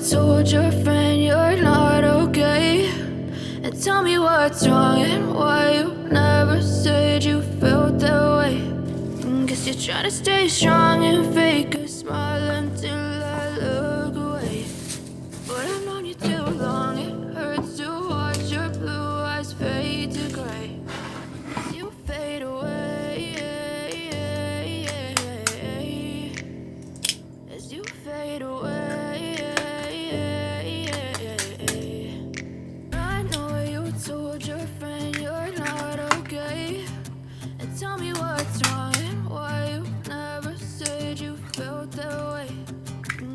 told your friend you're not okay. And tell me what's wrong and why you never said you felt that way. Guess you're trying to stay strong and fake a smile until I look away. But I've known you too long, it hurts to watch your blue eyes fade to gray as you fade away. As you fade away. I know you told your friend you're not okay. And tell me what's wrong and why you never said you felt that way.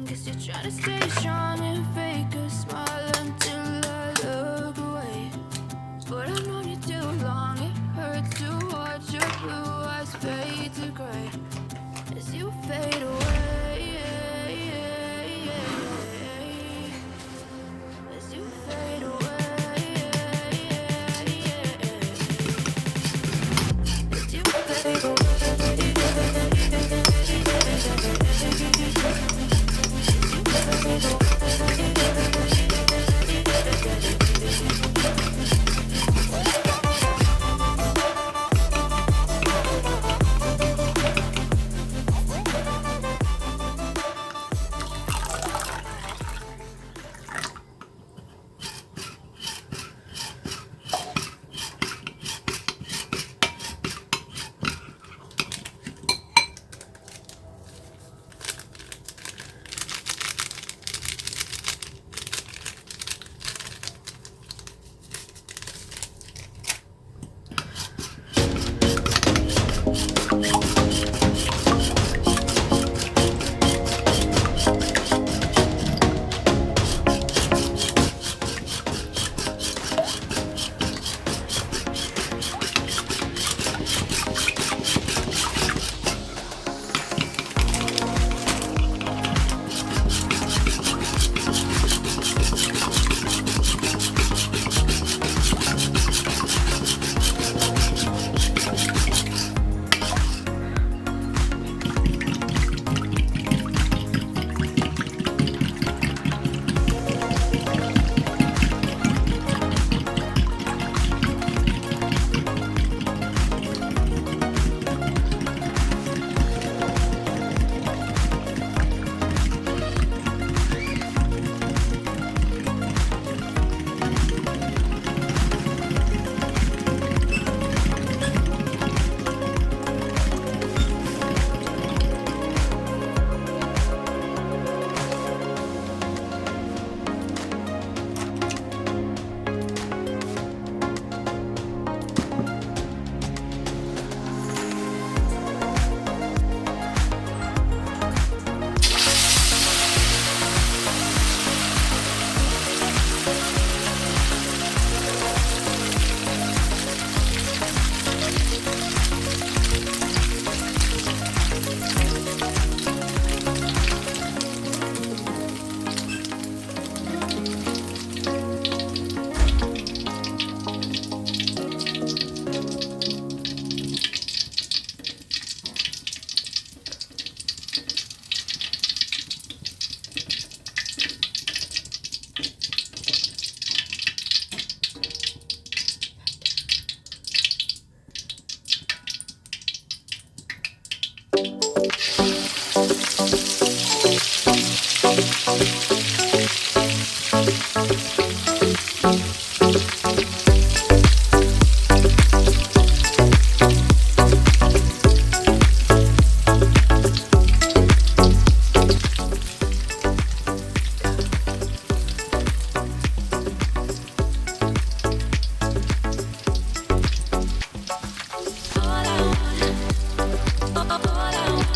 Guess you're trying to stay strong and fake a smile until I look away. But I've known you too long, it hurts to watch your blue eyes fade to gray as you fade away. As you fade away. As you fade away. All I want, all I want.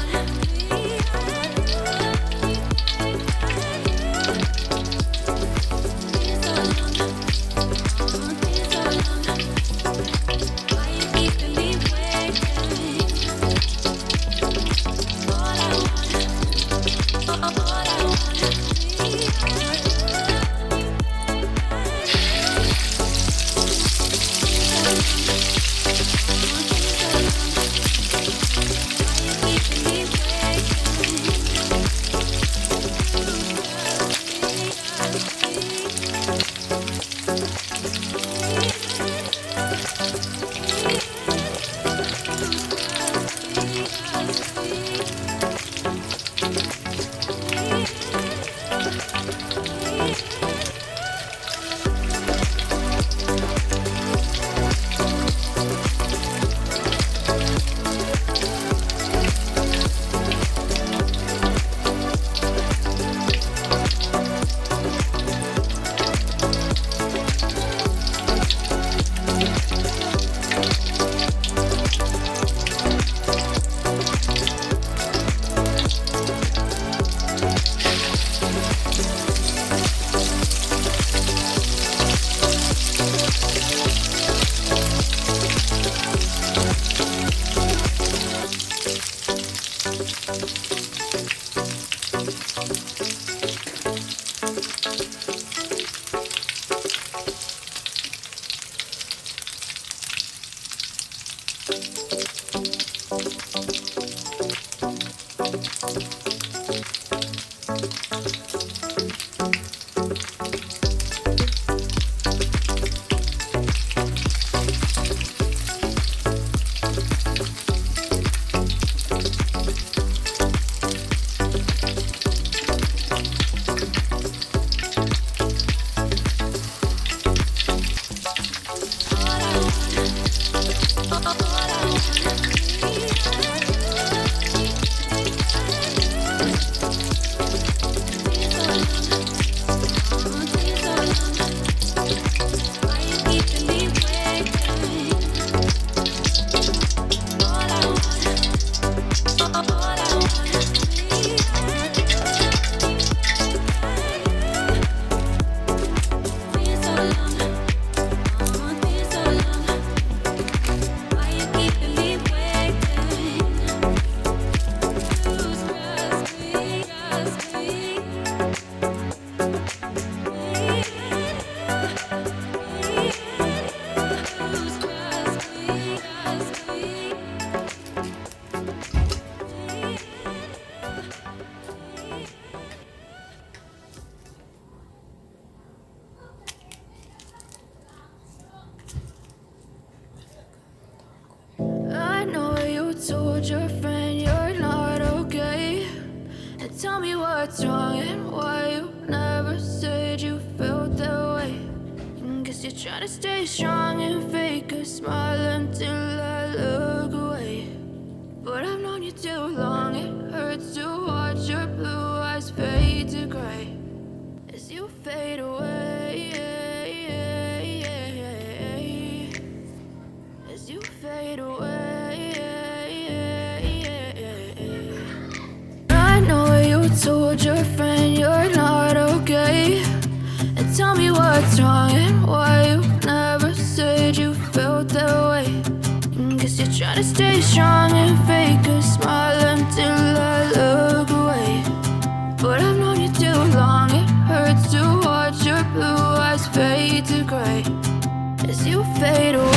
Guess you're trying to stay strong and fake a smile until I look away. But I've known you too long, it hurts to watch your blue eyes fade to gray as you fade away. As you fade away. I know you told your friend you're not okay. And tell me what's wrong and why you never said you felt that way. And guess you're trying to stay strong and fake a smile until I look away. But I've known you too long, it hurts to watch your blue eyes fade to gray as you fade away.